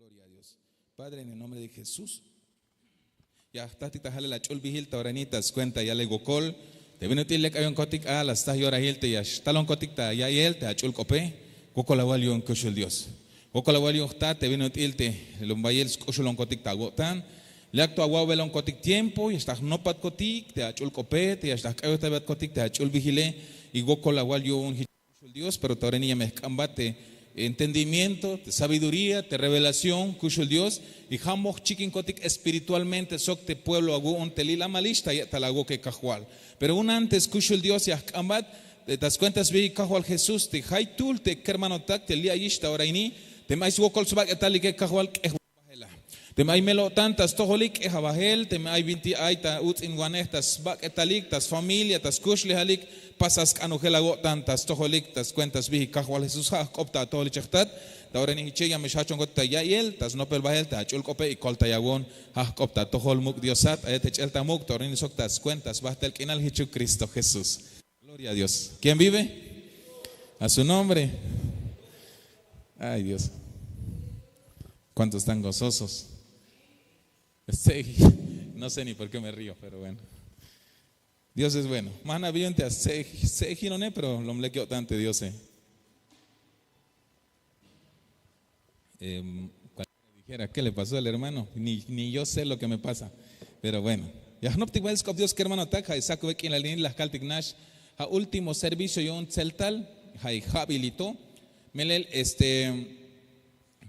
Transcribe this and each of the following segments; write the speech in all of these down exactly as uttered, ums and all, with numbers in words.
Gloria a Dios. Padre, en el nombre de Jesús. Ya jtatik ta jalel ach'ul bijil ta ora ini ta skuenta yalel wokol. Te bin ut'il lek ayonkotik a la staj yorahil te ya xtalonkotik ta ya'iyel te ach'ul k'ope. Wokol awal yu'un kuxul Dios. Wokol awal yu'un jtat te bin ut'il te lombayel sk'uxulonkotik ta awo'tan. Lek to awa'belonkotik tiempo ya xta jnopatkotik te ach'ul k'ope te ya xta jk'ayojtaybatkotik te ach'ul bijile. Y wokol awal yu'un jich kuxul Dios, pero ta ora ini ya me jk'ambat te entendimiento, te sabiduría, te revelación kuxul Dios. Y ja' moj chikinkotik espiritualmente sok te pueblo awu'un te li'lamalix ta ye'tal awoke Kajwal. Pero un antes kuxul Dios ya jk'ambat ta skuenta sbijik Kajwal Jesús te jaytuhl te kermanotak te li' ayix ta ora ini. Teme ay swokol sbak'etalike Kajwal k'ejwal bajela. Teme ay mel-o'tan ta stojolik k'eja bajel. Teme ay binti ay ta uts'inwanej ta sbak'etalik ta sfamilia ta skuxlejalik, pasa sk'anojel awo'tan ta stojolik ta skuenta sbijik Kajwal Jesús. Ja' jk'op ta atojol ichej jtat. Ta ora ini jiche ya me xjajchonkotik ta ya'iyel ta snopel bajel ta ach'ul k'ope y koltayawon. Ja' jk'op ta atojol muk' Diosat ayat te ch'el ta muk' ta ora ini sok ta skuenta sbajtel k'inal jich yu'un Cristo Jesús. Gloria a Dios. ¿Quién vive? A su nombre. Ay, Dios. ¿Cuántos están gozosos? Este, no sé ni por qué me río, pero bueno. Dios es bueno. Más bien te hace, pero lo mle que tanto Dios, eh. Em, cualquiera dijera, ¿qué le pasó al hermano? Ni, ni yo sé lo que me pasa. Pero bueno, ya jnoptik bel sk'op Dios kermanotak. Ja' sakube k'inal ini la jkaltik nax ja' último servicio yu'un tseltal. Ja' ja'bilito. Melel este,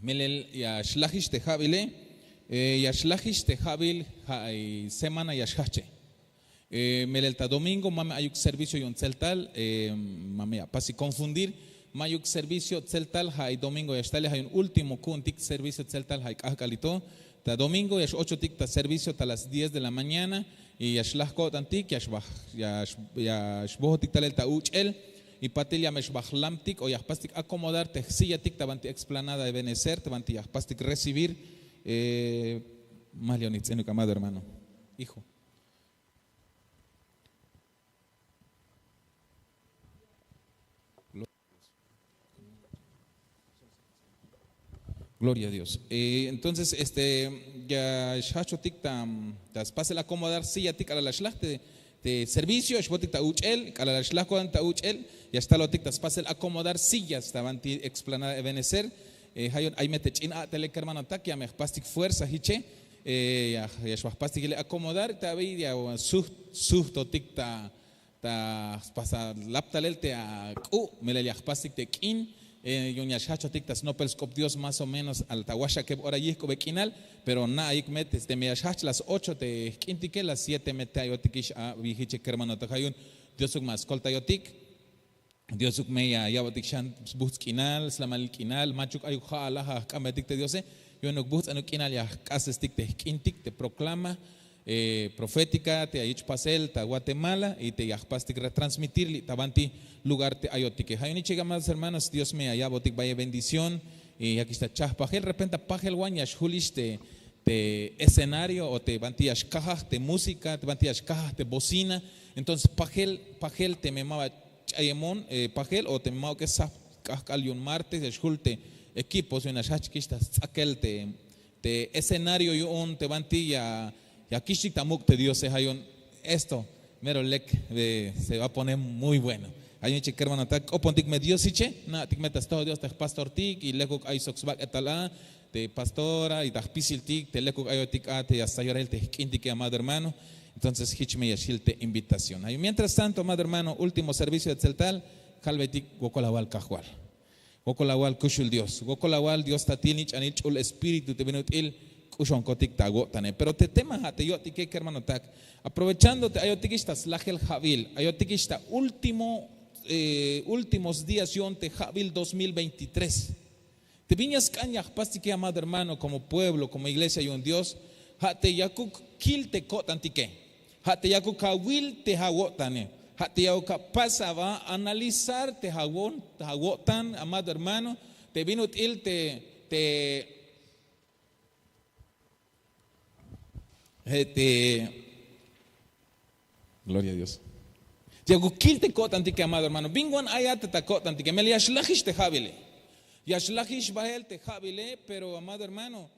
melel ya xlajix te ja'bile. Eh, ya xlajix te ja'bil. Ja' semana ya xjajche. Eh, melel ta domingo ma me ayuk servicio yu'un tseltal. Eh, ma me ya pasik confundir. Mayuk servicio tseltal, ja' domingo ya xtale, ja' yu'un último ku'untik servicio tseltal ja' k'ajk'alito. Ta domingo ya x-ochotik ta servicio ta las diez de la mañana. Y ya xlaj ko'tantik ya xbaj, ya xbojotik talel ta uch'el. Y patil ya me xbaj lamtik o ya jpastik acomodar te jsillatik ta banti explanada de benecer ta banti ya jpastik recibir. Eh, ma leonik ts'inuk amado hermano, hijo. Gloria a Dios. Eh, entonces este, ya xjajchotik ta spasel acomodar sillatik k'alal la xlaj te servicio, xbotik ta uch'el k'alal la xlaj ko'tan ta uch'el. Ya xtalotik ta spasel acomodar sillas ta banti explanada ebenecer. Eh, ja' yu'un ay me te ch'in a'telel kermanotak ya me jpastik fuerza jiche. Eh, ya xba jpastik yilel acomodar ta abi ya sujtotik ta ta spasal lap talel te ak'u'. Melel ya jpastik te k'in. Eh, yu'un ya xjajchotik ta snopel sk'op Dios más o menos al ta waxakeb ora yijk'ubel k'inal. Pero na'ayik me te me ya xjajch las ocho te jk'intike, las siete me te ayotikix abi jiche kermanotak. Ja' yu'un Diosuk ma skoltayotik. Diosuk me ya ya'botik xan sbujts' k'inal, slamalil k'inal, machuk ayuk ja' alaj ya jk'ambetik te Diose. Yu'unuk bujts'anuk k'inal ya jk'asestik te jk'intik te proclama eh, profética te ya yich' pasel ta Guatemala y te ya jpastik retransmitir li' ta banti lugar te ayotike. Ja' yu'un ichik amados hermanos, Dios me ya ya'botik bayel bendición. Y yakix ta chaj pajel, repente pajel wan ya xjulix te te escenario o te banti ya xkajaj te música, te banti ya xkajaj te bocina. Entonces pajel, pajel teme ma ba ch'ayemon eh, pajel o teme ma'uk'ex saj k'ajk'al yu'un martes ya xjul te equipos yu'un ya xjajchikix ta sts'akel te te escenario yu'un te banti ya kixtik ta muk' te Diose. Ja' yu'un esto mero lek se va a poner muy bueno. Ja' yu'un ichik kermanotak, k'opontik me Dios iche, na'tik me ta stojol Dios te jpastortik y lekuk ay sok sbak'etal a te pastora y ta jpisiltik te lekuk ayotik a te ya sta yorahil te jk'intike amado hermano. Entonces jich me ya xjil te invitación. Ja' yu'un mientras tanto amado hermano, último servicio de tseltal, kalbetik wokol awal Kajwal. Wokol awal kuxul Dios, wokol awal Dios tatil, nich'anil, ch'ul espíritu te bin ut'il k'uxonkotik ta awo'tane. Pero te tema ja' te yo'tike kermanotak, aprovechando te ayotikix ta slajel ja'bil, ayotikix ta último eh, últimos días yu'un te ja'bil dos mil veintitrés. Te bin ya sk'an ya jpastike amado hermano, como pueblo, como iglesia yu'un Dios, ja' te yakuk kil te ko'tantike. Ja' te yakuk awil te awo'tane. Ja' te yakuk apas aba analizar te awo'tan amado hermano, te bin ut'il te te gloria a Dios. Yakuk kil te ko'tantike amado hermano, bin wan ayat ta ko'tantike, melel ya xlajix te ja'bile. Ya xlajix bahel te ja'bile, pero amado hermano,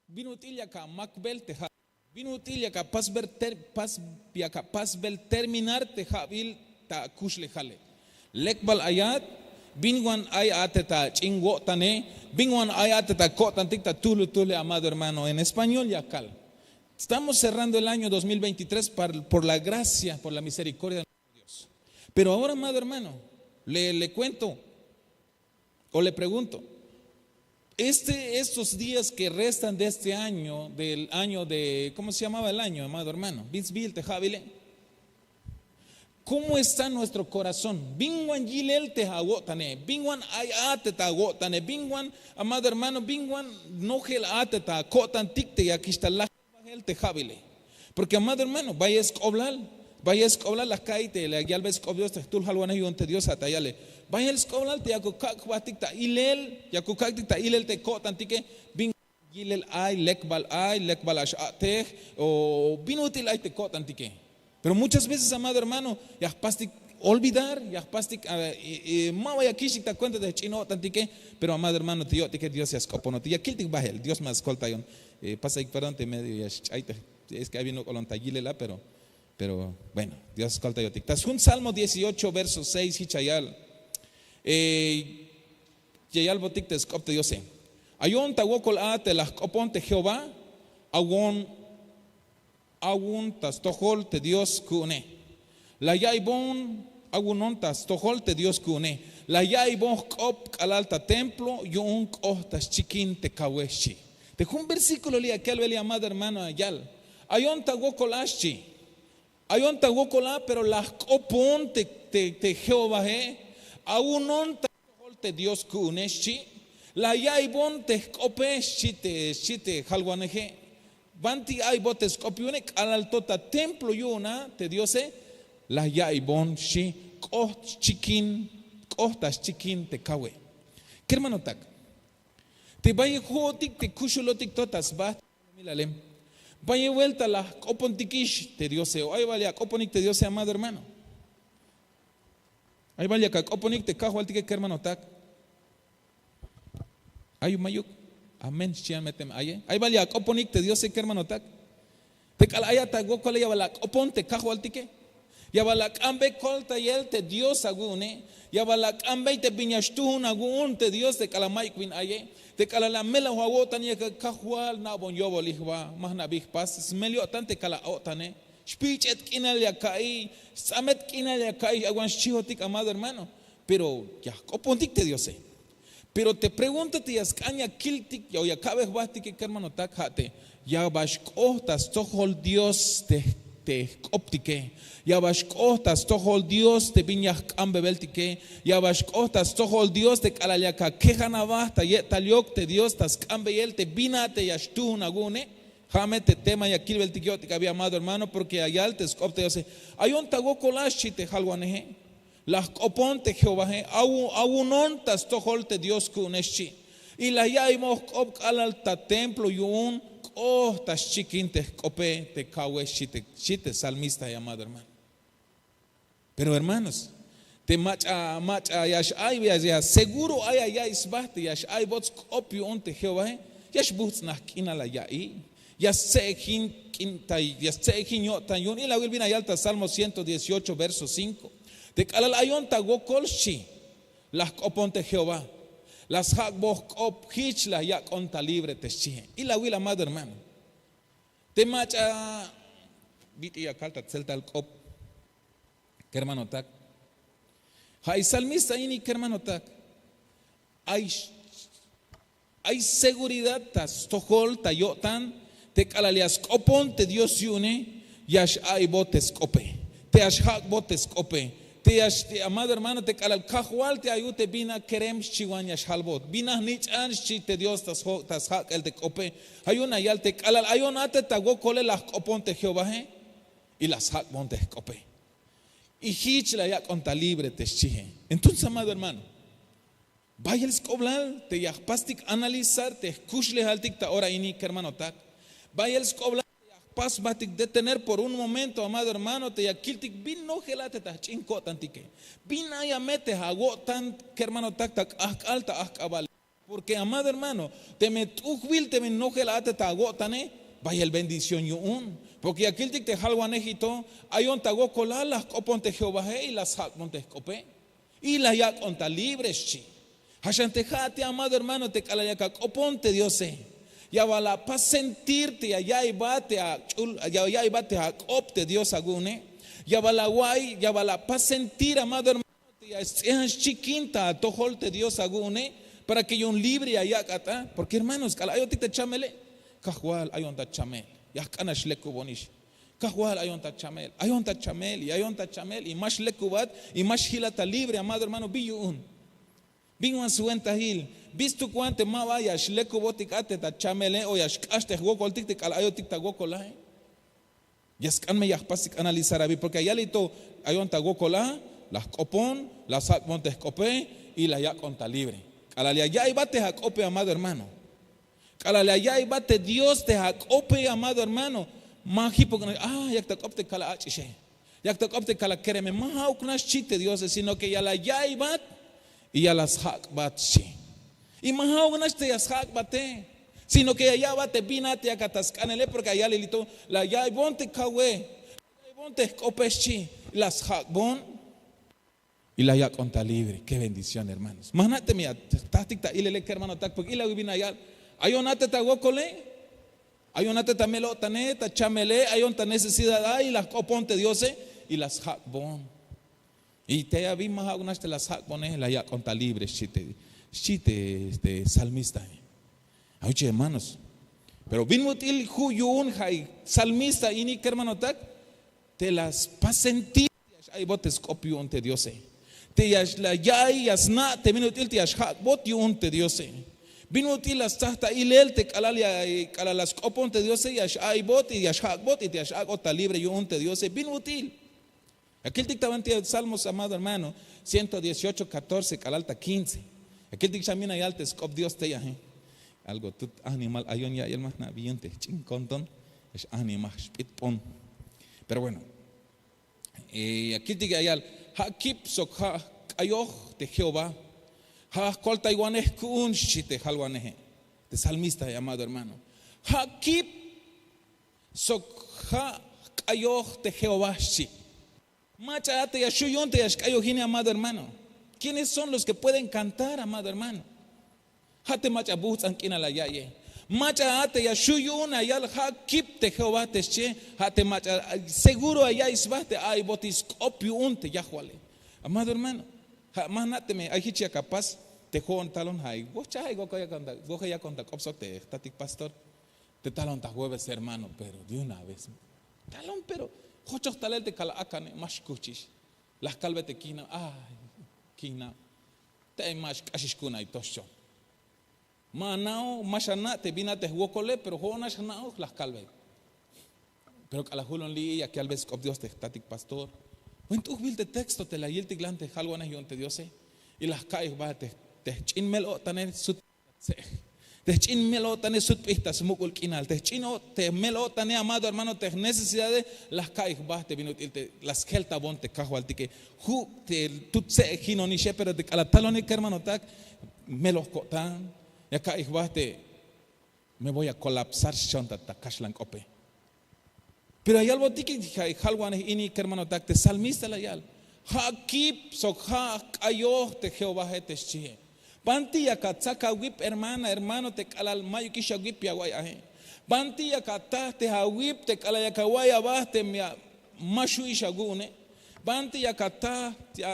bin ut'il yak amakbel te ja'bile? Bin ut'il yak apasbel ter- pas- yak apasbel terminar te ja'bil ta akuxlejale? Lek bal ayat? Bin wan ay a te ta ch'in wo'tane? Bin wan ay a te ta ko'tantik ta tuhlu tuhle? Amado hermano, en español ya kal. Estamos cerrando el año dos mil veintitrés par- por la gracia, por la misericordia de Dios. Pero ahora, amado hermano, le, le cuento o le pregunto, este, estos días que restan de este año, del año de, ¿cómo se llamaba el año, amado hermano? Bin sbihil te ja'bile. ¿Cómo está nuestro corazón? Bin wan yilel te awo'tane? Bin wan ay a te ta awo'tane? Bin wan, amado hermano, bin wan nojel a te ta ko'tantik te yakix ta laj bahel te ja'bile? Porque, amado hermano, bayel sk'oblal, bayel sk'oblal, la ka'iy te la yalbe sk'op Dios te jtul jalwanej yu'un te Dios a ta yale. Bayel sk'oblal te yakuk kak' jbahtik ta ilel, yakuk kak'tik ta ilel te ko'tantike. Bin yilel ay, lek bal ay, lek bal ax a'tej, o bin ut'il ay te ko'tantike. Pero muchas veces, amado hermano, ya jpastik olvidar, ya jpastik, ah, eh, eh, ma ba ya kich'tik ta cuenta te jch'in o'tantike. Pero, amado hermano, te yo'tike Dios ya sk'oponotik, ya kiltik bahel, Dios ma skoltayon. Eh, pasayik perdón te medio ya xch'ay te, es que ay bin ok'olon ta yilel a, pero, pero bueno, Dios skoltayotik. Ta sjun Salmo dieciocho, verso seis, jich ya yal. Eh, ya yalbotik te sk'op te Diose: Ayon ta wokol a te la jk'opon te Jehová, awon awun ta stojol te Dios ku'une. La ya'iybon, awunon ta stojol te Dios ku'une. La ya'iybon jk'op k'alal ta templo yu'un k'oht ta xchikin te kawe, xchi. Te jun versículo li' ya kalbel, amado hermano, ya yal: Ayon ta wokol a, xchi. Ayon ta wokol a, pero la jk'opon te, te, te Jehovae, awunon ta stojol te Dios ku'une, xchi. La ya'iybon te jk'ope, xchi te, xchi te jalwaneje. Banti a'iybotik te sk'op yu'une? K'alal to ta templo yu'un a te Diose la ya'iybon, xchi, k'oht xchikin, k'oht ta xchikin te kawe. Kermanotak, te bayel jo'otik te kuxulotik to ta sba te milale, bayel buelta la jk'opontikix te Diose o ay bal ya ak'oponik te Diose, amado hermano? Ay bal yak ak'oponik te Kajwaltike, kermanotak? Ay o mayuk? Amén, xchian me teme aye. Ay bal ya ak'oponik te Diose, kermanotak? Te k'alal ayat ta wokole, ya bal ak'opon te Kajwaltike? Ya bal ak'anbe koltayel te Dios awu'une? Ya bal ak'anbey te bin ya xtuhun awu'un te Dios te k'alal mayuk bin aye? Te k'alal amelaj awo'tan ya kal: Kajwal, na'bon yo'bolil jba, ma jna'bey jpas, smel yo'tan te k'alal o'tane. Xpich'et k'inal ya ka'iy, sts'amet k'inal ya ka'iy, awan xchihotik, amado hermano. Pero ya jk'opontik te Diose. Pero te pregunta te ya sk'an ya kiltik o ya ka'be jbahtik, kermanotak, ja' te: ¿Ya bal xk'oht ta stojol Dios te, te jk'optike? ¿Ya bal xk'oht ta stojol Dios te bin ya jk'anbebeltike? ¿Ya bal xk'oht ta stojol Dios te k'alal yak akejan aba ta ye'tal yok te Dios ta sk'anbeyel te bin a te ya xtuhun awu'une? Ja' me te tema ya kilbeltik yo'tik abi, amado hermano, porque ya yal te sk'op te Diose: Ayon ta wokol a, xchi te jalwaneje, la jk'opon te Jehovae, awu- awunon ta stojol te Dios ku'une, xchi. Y la ya'iybon jk'op k'alal ta templo yu'un k'oht ta xchikin te jk'ope te kawe, xchi te, xchi te salmistae, amado hermano. Pero hermanos, te mach'a, mach'a ya x-a'iybe, ya, ya seguro ay ya ya'iy sba te ya x-a'iybot sk'op yu'un te Jehovae, ya xbuhts'naj k'inal la ya'iy. Ya stse'ejin k'in ta, ya stse'ejin yo'tan yu'un. Ilawil bin la yal ta Salmo ciento dieciocho, verso cinco: Te k'alal ayon ta wokol, xchi, la jk'opon te Jehová, la sjak'bon jk'op, jich la yak'on ta libre te xchihe. Ilawil, amado hermano. Te mach'a bit'il ya kal ta tseltal k'op, kermanotak. Ja' i salmista ini, kermanotak, ay, ay seguridad ta stojol ta yo'tan te k'alal ya sk'opon te Dios yu'une, ya x-a'iybot te sk'ope, te ya xjak'bot te sk'ope, te ya x-, amado hermano, te k'alal Kajwal te ayuk te bin a kerem, xchiwan, ya xjalbot, bin a jnich'an, xchi te Dios ta sjo-, ta sjak'el te k'ope. Ja' yu'un la yal te k'alal ayon a te ta wokole, la jk'opon te Jehovae y la sjak'bon te jk'ope. Y jich la yak'on ta libre te xchihe. Entonces, amado hermano, bayel sk'oblal te ya jpastik analizar te jkuxlejaltik ta ora ini, kermanotak. Bayel sk'oblal te ya Pas jbatik detener por un momento, amado hermano, te ya kiltik bin nojel a te ta jch'in ko'tantike. Bin ay a me te awo'tan kermanotak ta k'ajk'al ta ajk'abal. Porke amado hermano, teme t'ujbil teme nojel a te ta awo'tane, bayel bendición yu'un. Porke ya kiltik te jalwaneji to, ayon ta wokol a la jk'opon te jehovae y la sjak'bon te jk'ope, y la yak'on ta libre xchi. Ja'xan te ja'ate amado hermano, te k'alal yak ak'opon te diose, ya bal apas sentir te ya ya'iybat te ach'ul, ya ya'iybat te ak'op te dios awu'une. Ya bal awa'iy, ya bal apas sentir amado hermano, te ya sts'ihan xchikin ta atojol te dios awu'une, para ke yu'un libre ya yak' ata. Porke hermanos, k'alal ayotik ta chamele, kajwal ayon ta chamel, ya jk'an axlekubonix. Kajwal ayon ta chamel, ayon ta chamel y ayon ta chamel y ma xlekubat y ma xjilat ta libre amado hermano. Bin yu'un? Bin wan swentajil? Bistuk wan te ma ba ya xlekubotik a te ta chamele o ya xk'ax te jwokoltik te k'alal ayotik ta wokol ae. Ya sk'an me ya jpasik analizar abi porke ya yalito, ayon ta wokol a, la jk'opon, la sjak'bon te jk'ope, y la yak'on ta libre. K'alal ya ya'iybat te ak'ope amado hermano, k'alal ya ya'iybat te dios te ak'ope amado hermano, ma jipok nax a yak ta k'op te kal ach'ixe, yak ta k'op te kal akereme, ma ja'uk nax xchi te diose, sino ke ya la ya'iybat y ya la sjak'bat xchi. Y ma ja'uk nax te ya sjak'bate, sino ke ya ya'bat te bin a te yak ata sk'anele porke ya yalilito, la ya'iybon te kawe, la ya'iybon te jk'ope xchi, la sjak'bon y la yak'on ta libre. Ke bendición hermanos. Ma jna' teme ya jtajtik ta ilele kermanotak porke ila awil bin la yal. Ayon a te ta wokole, ayon a te ta mel-o'tane, ta chamele, ayon ta necesidad a y la jk'opon te diose y la sjak'bon. Y te abi ma ja'uk nax te la sjak'bone, la yak'on ta libre xchi te, xchi te salmistae. Ay uchi hermanos, pero bin ut'il ju' yu'un ja'i salmista ini kermanotak, te la spas sentir te ya x'a'ibot te sk'op yu'un te diose, te ya xla ya'iy ya sna' te bin ut'il te ya xjak'bot yu'un te diose. Bin ut'il la stsaj ta ilel te k'alal ya, k'alal la sk'opon te diose ya x'a'ibot y ya xjak'bot y te ya x'ak'ot ta libre yu'un te diose? Bin ut'il? Ya kiltik ta banti salmos amado hermano, ciento dieciocho catorce k'alal ta quince. Ya kiltik xan bin la yal te sk'op dios tey aje. Algo tut animal ayon ya'iyel ma jna' bin yu'un te jch'in konton, ya x'animaj xp'itp'on. Pero bueno, ya kiltik ya yal, ja' kip sok ja' jk'ayoj te jehová, ja' jkoltaywanej ku'un xchi te jalwaneje, te salmista llamado hermano. Ja' kip sok ja' jk'ayoj te jehová xchi. Mach'a a te ya xju' yu'un te ya xk'ayojine amado hermano? Quiénes son los ke pueden kantar amado hermano? Ja' te mach'a bujts'an k'inal la ya'iye. Mach'a a te ya xju' yu'un la yal ja' kip te jehová te xchihe, ja' te mach'a seguro ya ya'iy sba te a'iybotik sk'op yu'un te yajwale. Amado hermano, ja' ma jna' teme ay jich yak apas te jo'on talon ja'i woja yakon ta k'op sok te jtatik pastor. Te talon ta jueves hermano pero de una vez, talon pero jochoj talel te kal akane ma xkuhchix. La jkalbe te kihna' ay, kihna', te ay ma xk'axix ku'un ay to xchon. Ma ana'oj ma xana' te bin a te jwokole pero jo'on nax jna'oj la jkalbe. Pero k'alal julon li'i yak yalbe sk'op dios te jtatik pastor, buen t'ujbil te texto te la yiltik lan te jalwanej yu'un te diose. Y la jka'iy jba te jch'in mel-o'tanej sut tse'ej, te jch'in mel-o'tanej sutp'ij ta smuk'ul k'inal, te jch'in te mel-o'tanej amado hermano te jnecesidade, la jka'iy jba te bin ut'il te la sjeltabon te kajwaltike. Ju' te tut tse'ej jinonixe pero te k'alal talone kermanotak, meloj ko'tan, ya ka'iy jba te me voy a kolapsar xchon ta kaxlan k'ope. Pero ya yalbotik jalwanej ini kermanotak te salmista la yal, ja' kip sok ja' jk'ayoj te jehovae te xchihe. Banti yak atzak awip hermana hermano te k'alal mayukix awip ya awa'iy aje? Banti yak ataj te awip te k'alal yak awa'iy aba te ma xju'ix awu'une? Banti yak ataj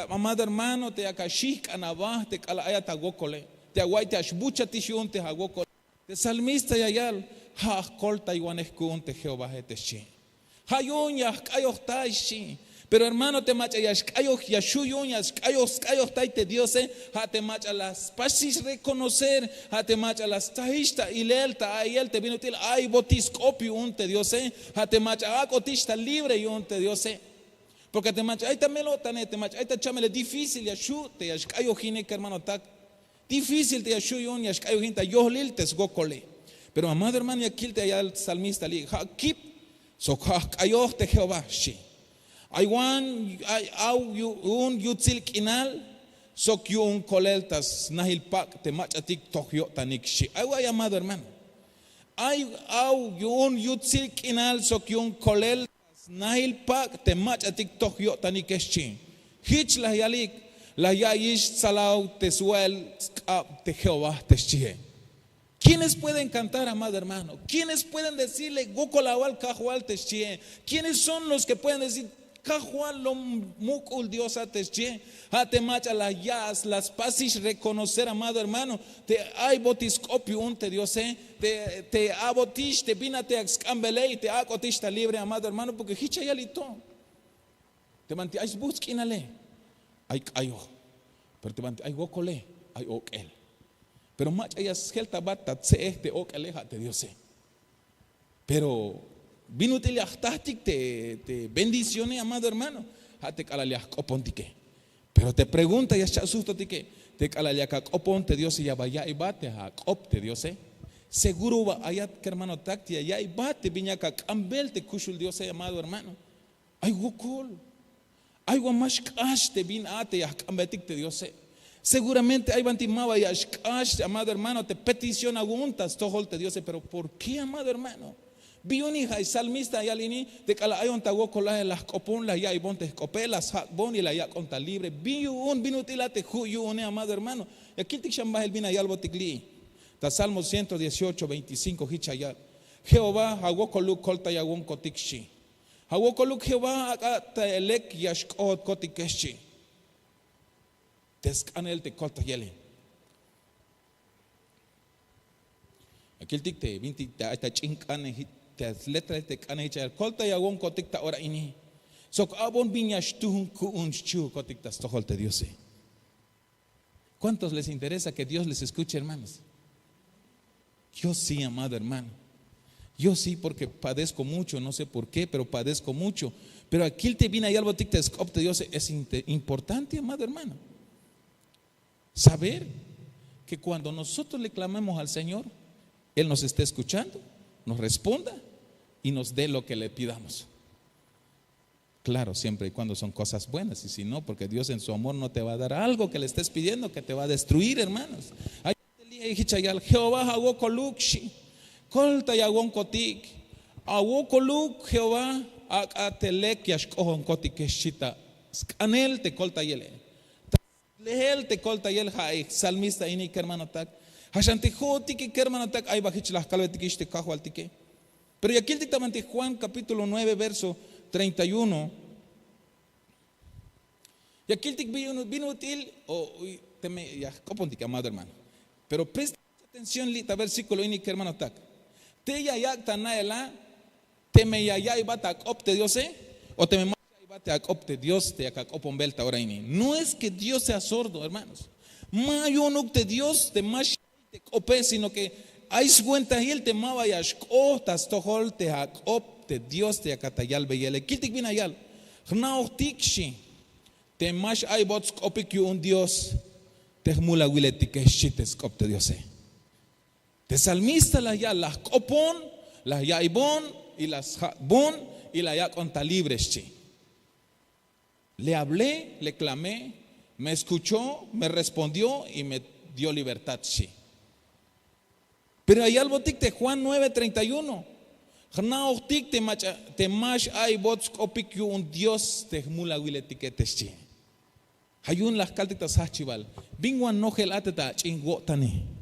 amado hermano te yak axijk'an aba te k'alal ayat awokole, te awa'iy te axbuchatix yu'un te awokole? Te salmista ya yal, ja' jkoltaywanej ku'un te jehovae te xchi. Ja' yu'un ya jk'ayojtay xchi. Pero hermano te mach'a ya xk'ayoj ya xju' yu'un ya xk'ayoj sk'ayojtay te diose, ja' te mach'a la spasix rekonocer, ja' te mach'a la stsajix ta ilel ta a'iyel te bin ut'il a'iybotik sk'op yu'un te diose, ja' te mach'a ak'otix ta libre yu'un te diose. Porke te mach'a ay ta mel-o'tane, te mach'a ay ta chamele difícil ya xju' te ya xk'ayojine kermanotak. Difícil te ya xju' yu'un ya xk'ayojin ta yojlil te swokole. Pero amado hermano ya kil te ya yal salmista li' ja' kip Sok ja' jk'ayoj te jehová xchi. Ay wan, ay aw yu'un yutzil k'inal sok yu'un kolel ta snahil pak' te mach'atik toj yo'tanik xchi. Ay way amado hermano, ay aw yu'un yutzil k'inal sok yu'un kolel ta snahil pak' te mach'atik toj yo'tanike xchi. Jich laj yalik, laj ya'iyix tzalaw te swa'el sk'ab te jehová te xchie. ¿Quiénes pueden cantar, amado hermano? ¿Quiénes pueden decirle wokol awal kajwal te xchie? ¿Quiénes son los que pueden decir kajwal lom muk'ul dios a te xchie? Ja' te mach'a la ya'as la spasix reconocer, amado hermano, te ay botix sk'op yu'un te diose, te abotix te bin a te yak sk'ambele y te ak'otix ta libre, amado hermano, porke jich ya yalik to. Te banti ay sbuhts' k'inale, ay k'ayoj. Pero te banti ay wokole, ay ok'el. Pero mach'a ya sjeltabat ta tse'ej te ok'ele ja' te diose. Pero bin ut'il ya jtahtik te bendicione, amado hermano, ja' te k'alal ya jk'opontike. Pero te pregunta ya xcha' sujtotike, te k'alal yak ak'opon te diose ya ba ya'ibat te ak'op te diose? Seguro ba ayat kermanotak te ya ya'ibat te bin yak ak'ambel te kuxul diose, amado hermano. Ay wokol, ay wa ma xk'ax te bin a te ya jk'ambetik te diose. Seguramente ay banti ma ba ya xk'ax, amado hermano, te petición awu'un ta stojol te diose. Pero por ké, amado hermano? Bi yu'un ja' salmista ya yal ini, te k'alal ayon ta wokol a la jk'opon, la ya'ibon te jk'ope, la sjak'bon y la yak'on ta libre. Bi yu'un, bin ut'il a te ju' yu'une, amado hermano? Ya kiltik xan bahel bin ya yalbotik li'i. Ta salmo ciento dieciocho veinticinco jich ya yal, jehová, ja' wokoluk koltayawonkotik xchi. Ja' wokoluk jehová, ak'a te lek ya xk'ohotkotike xchi. Te sk'anel te koltayele. Ya kiltik te bintik te ay ta ch'in k'ane, te letra te k'ane jich ya yal, koltayawonkotik ta ora ini, sok a'bon bin ya xtuhun ku'un xchihukotik ta stojol te diose. ¿Cuántos les interesa que dios les escuche, hermanos? Yo sí, amado hermano. Yo sí, porque padezco mucho, no sé por qué, pero padezco mucho. Pero akil te bin ya yalbotik te sk'op te diose, es importante, amado hermano, saber que cuando nosotros le clamemos al señor, él nos está escuchando, nos responda y nos dé lo que le pidamos. Claro, siempre y cuando son cosas buenas, y si no, porque dios en su amor no te va a dar algo que le estés pidiendo que te va a destruir, hermanos. Ay, jich ya yal, jehová, ja' wokoluk xchi, koltayawonkotik. A wokoluk jehová, ak'a te lek ya xk'ohonkotike xchi ta sk'anel te koltayele. Lehel te koltayel ja' salmista ini kermanotak. Ja' xan te jo'otike kermanotak, ay ba jich la jkalbetikix te kajwaltike. Pero ya kiltik ta banti juan capítulo nueve verso treinta y uno. Ya kiltik bin ut'il, o teme ya jk'opontik, amado hermano. Pero presta atención li' ta versíkulo ini kermanotak. Te ya yak' ta na'el a, teme ya ya'ibat ak'op te diose, o teme ma ya'ibat te ak'op te dios te yak ak'oponbel ta ora ini. No es ke dios sea sordo, hermanos. Ma yu'unuk te dios te ma xya'iy te k'ope, sino ke ay swentahil te ma ba ya xk'oht ta stojol te ak'op te dios te yak ata yalbeyele. Kiltik bin ya yal, jna'ojtik xchi, te ma x'a'ibot sk'opik yu'un dios te jmulawiletike xchi te sk'op te diose. Te salmista la yal, la jk'opon, la ya'ibon, y la sjak'bon, y la yak'on ta libre xchi. Le hablé, le clamé, me escuchó, me respondió y me dio libertad xchi. Pero ya yalbotik te juan nueve treinta y uno, jna'ojtik te mach'a te ma x'a'ibot sk'opik yu'un dios te jmulawiletike te xchi. Ja' yu'un la jkaltik ta sjahchibal, bin wan nojel a te ta ach'in wo'tane?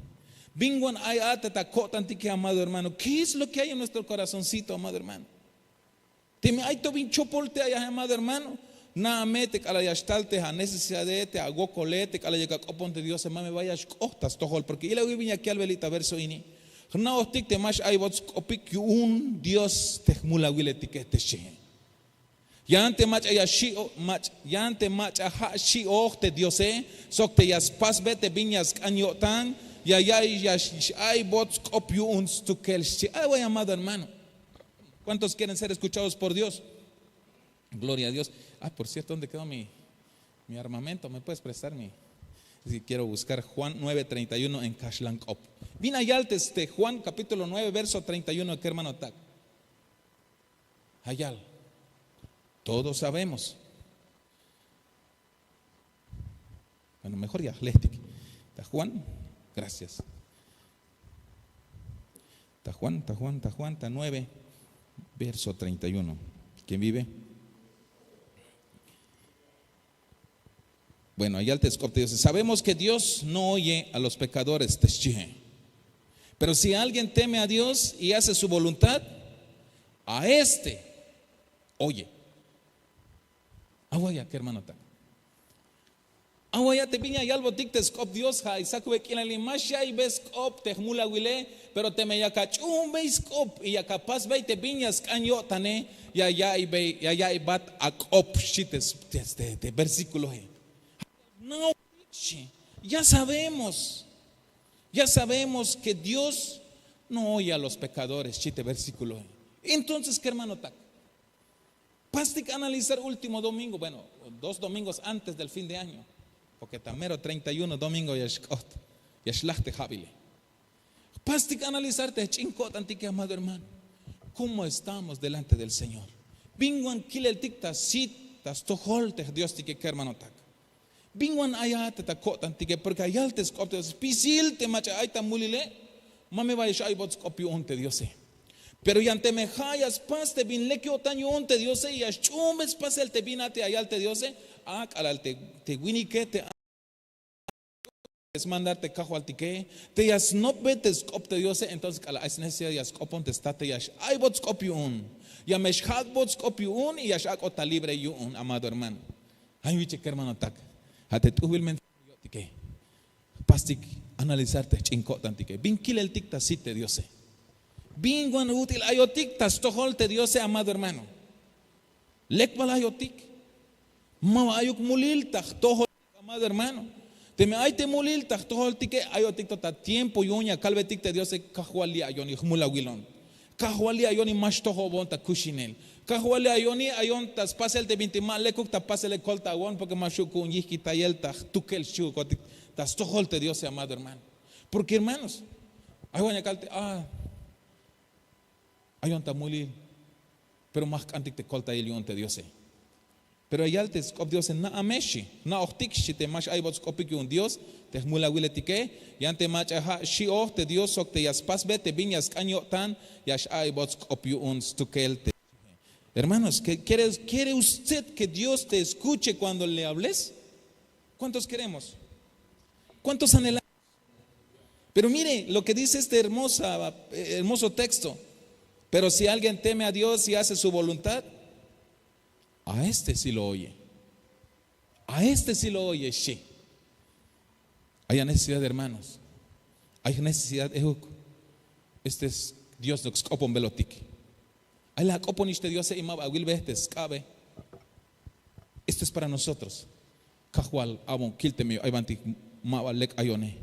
Bin wan ay a te ta ko'tantike, amado hermano? ¿Qué es lo ke hay en nuestro korazoncito, amado hermano? Teme ay to bin chopol te ay a, amado hermano, na'a me te k'alal ya xtal te anecesidade, te awokole, te k'alal yak ak'opon te diose, ma me ba ya xk'oht ta stojol. Porke ilawil bin yak yalbeli ta verso ini, jna'ojtik te ma x'a'ibot sk'opik yu'un dios te jmulawiletike te xchi. Yan te mach'a ya xi'oj, yan te mach'a ja' xi'oj te diose, sok te ya spasbe te bin ya sk'an yo'tan, ya ya'iy ya x'a'ibot sk'op yu'un stukel xchi. Ay way amado hermano, ¿cuántos quieren ser escuchados por dios? Gloria a dios. Ah, por cierto, dónde quedó mi armamento? Me puedes prestar mi si quiero buscar juan nueve treinta y uno en kaxlan k'op. Bin ya yal te juan capítulo nueve verso treinta y uno kermanotak. Ayal. Todos sabemos. Bueno, mejor ya jlehtik. Ta Juan, gracias. Ta Juan, ta Juan, ta Juan, ta nueve, verso treinta y uno. ¿Quién vive? Bueno, ayal te sk'op te Dios. Sabemos que Dios no oye a los pecadores, te xchihe. Pero si alguien teme a Dios y hace su voluntad, a este oye. Awaya, kermanotak. Awaya te bin ya yalbotik te sk'op Dios, ja' ay sakube k'inali, ma xya'ibe sk'op te jmulawile, pero teme yak ach'uunbey sk'op y yak apasbey te bin ya sk'an yo'tane, ya ya'ibat ak'op, xchi te, te, te, te versículoe. No, xchi, ya sabemos, ya sabemos que Dios no oye a los pecadores, xchi te versículoe. Entonces, kermanotak, pastik analizar último domingo, bueno, dos domingos antes del fin de año, porque ta mero treinta y uno domingo ya xk'ot, ya xlaj te ja'bile. Pastik analizar te jch'in ko'tantike, amado hermano. ¿Cómo estamos delante del Señor? Bin wan kileltik ta sit, ta stojol te Diostike, kermanotak. Bin wan ayat te ta ko'tantike, porque ayal te sk'op te Dios, spisil te mach'a ay ta mulile, ma me ba ya xa'ibot sk'op yu'un te Diose. Pero yan teme ja' ya spas te bin lek yo'tan yu'un te Diose, ya xch'uunbe spasel te bin a te ayal te Diose, a k'alal te, te winike te smandar te Kajwaltike, te ya snopbe te sk'op te Diose, entonces k'alal ay snecesidad ya sk'opon te state, ya x'aybot sk'op yu'un, ya me xjak'bot sk'op yu'un y ya x'ak'ot ta libre yu'un, amado hermano. Ay wiche, kermanotak, ja' te t'ujbil mensaje yo'tike. Pastik analizar te jch'in ko'tantike, bin kileltik ta sit te Diose. Bin wan ut'il ayotik ta stojol te Diose, amado hermano. Lek bal ayotik. Ma ba ayuk mulil ta jtojol, amado hermano. Teme ay te mulil ta jtojoltike, ayotik to ta tiempo yu'un ya kalbetik te Diose: Kajwal, li' ayon y jmulawilon. Kajwal, li' ayon y ma xtojobon ta kuxinel. Kajwal, li' ayon y ayon ta spasel te bintik ma lekuk ta pasel koltawon, porque ma xju' ku'un yijkitayel ta jtukel xchihukotik ta stojol te Diose, amado hermano. Porque, hermanos, ay wan ya kal te, ah, ayon ta mulil, pero ma jk'antik te koltayel yu'un te Diose. Pero ya yal te sk'op Diose: na'a me, xchi, na'ojtik, xchi, te ma x'aybot sk'opik yu'un Dios te jmulawiletike, yan te mach'a ja' xi'oj te Dios sok te ya spasbe te bin ya sk'an yo'tan, ya x'aybot sk'op yu'un stukel te. Hermanos, ¿que quiere, quiere usted que Dios te escuche cuando le hables? ¿Cuántos queremos? ¿Cuántos anhelamos? Pero mire lo que dice este hermosa, hermoso texto. Pero si alguien teme a Dios y hace su voluntad, a este sí lo oye. A este sí lo oye, xchi. Ay necesidad, hermanos. Ay necesidad, ejuk. Este es Dios, lo que sk'oponbelotik. Ay la ak'oponix te Diose y ma ba awilbe te sk'abe. Esto es para nosotros. Kajwal, abon, kil teme ay banti ma ba lek ayone.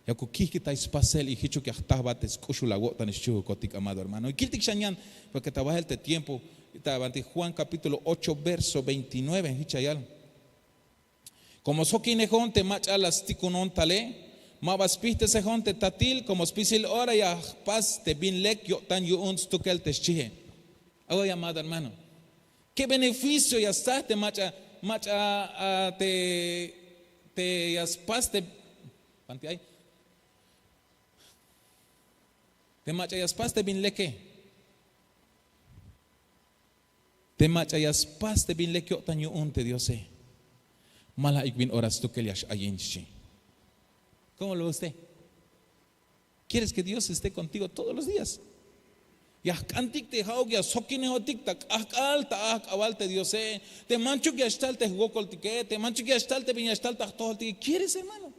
Yakuk kijkitay spasel y jichuk ya jta jba te sk'uxul awo'tan xchihukotik, amado hermano. Y kiltik xan yan, porque ta bahel te tiempo, ta banti Juan capítulo ocho, verso veintinueve, jich ya yal: Como sjokinejon te mach'a la stikunon tale, ma ba spijtesejon te tatil, como spisil ora ya jpas te bin lek yo'tan yu'un stukel te, xchihe. Away, amado hermano, ¿qué beneficio ya stsaj te mach'a, mach'a, ah, te, te ya spas te, banti ay, te mach'a ya spas te bin leke? Te mach'a ya spas te bin lek yo'tan yu'un te Diose, ma la ayuk bin ora stukel ya x-ayin, xchi. ¿Cómo lo ve usted? ¿Quieres que Dios esté contigo todos los días? Ya jk'antik te ja'uk ya sjokinejotik ta k'ajk'al, ta ajk'abal te Diose, te manchuk ya xtal te jwokoltike, te manchuk ya xtal te bin ya xtal ta jtojoltike. ¿Quieres, hermano?